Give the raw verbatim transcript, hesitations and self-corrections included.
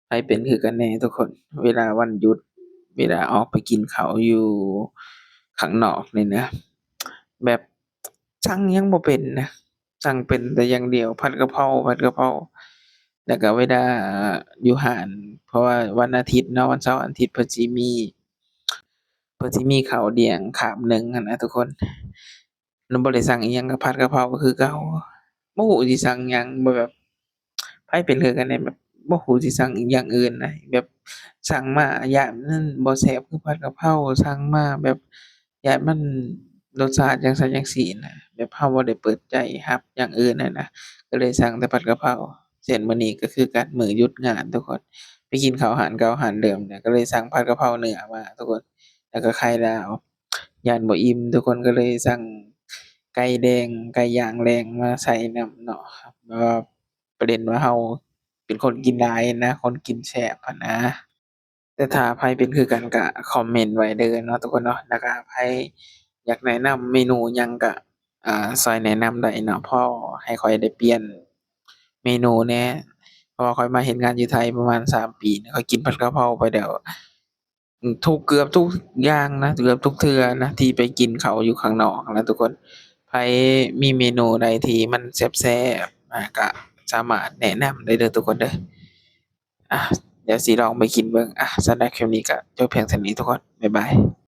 ไผเป็นคือกันแหน่ทุกคน เวลาวันหยุด เวลาออกไปกินข้าวอยู่ข้างนอกนี่นะ แบบสั่งหยังบ่เป็นนะ สั่งเป็นแต่อย่างเดียว ผัดกะเพรา ผัดกะเพรา แล้วก็เวลาอยู่ห้าน เพราะว่าวันอาทิตย์เนาะ วันเสาร์อาทิตย์เพิ่นสิมี เพิ่นสิมีข้าวเลี้ยงคาบหนึ่งหั้นนะทุกคน แล้วบ่ได้สั่งอิหยัง ก็ผัดกะเพราคือเก่า บ่ฮู้สิสั่งหยัง บ่แบบ ไผเป็นคือกันแหน่ แบบบ่ฮู้สิสั่งอีกอย่างอื่นนะ แบบสั่งมาย้านมันบ่แซ่บคือผัดกะเพรา สั่งมาแบบย้านมันรสชาติจั่งซั้นจั่งซี้นะ แบบเราบ่ได้เปิดใจรับอย่างอื่นหั้นนะ ก็เลยสั่งแต่ผัดกะเพรา เช่นมื้อนี้ก็คือกัน มื้อหยุดงานทุกคน ไปกินข้าวร้านเก่าร้านเดิมเนี่ย ก็เลยสั่งผัดกะเพราเนื้อมาทุกคน แล้วก็ไข่ดาว ย้านบ่อิ่มทุกคน ก็เลยสั่งไก่แดง ไก่ย่างแดงมาใส่นำเนาะ แล้วก็ประเด็นว่าเราเป็นคนกินหลายนะ คนกินแซ่บหั้นนะ แต่ถ้าไผเป็นคือกันก็คอมเมนต์ไว้เด้อเนาะทุกคนเนาะ แล้วก็ไผอยากแนะนำเมนูหยังก็ อ่า ซ่อยแนะนำได้เนาะ พอให้ข้อยได้เปลี่ยนเมนูแหน่ เพราะว่าข้อยมาเฮ็ดงานอยู่ไทยประมาณสามปีนี่ ข้อยกินผัดกะเพราไปแล้ว อืม ทุก เกือบทุกอย่างนะ เกือบทุกเทื่อนะ ที่ไปกินข้าวอยู่ข้างนอกนะทุกคน ไผมีเมนูใดที่มันแซ่บๆ อ่า ก็สามารถแนะนำได้เด้อทุกคนเด้อ อ่ะ เดี๋ยวสิลองไปกินเบิ่ง อ่ะ สำหรับคลิปนี้ก็จบเพียงเท่านี้ทุกคน บ๊ายบาย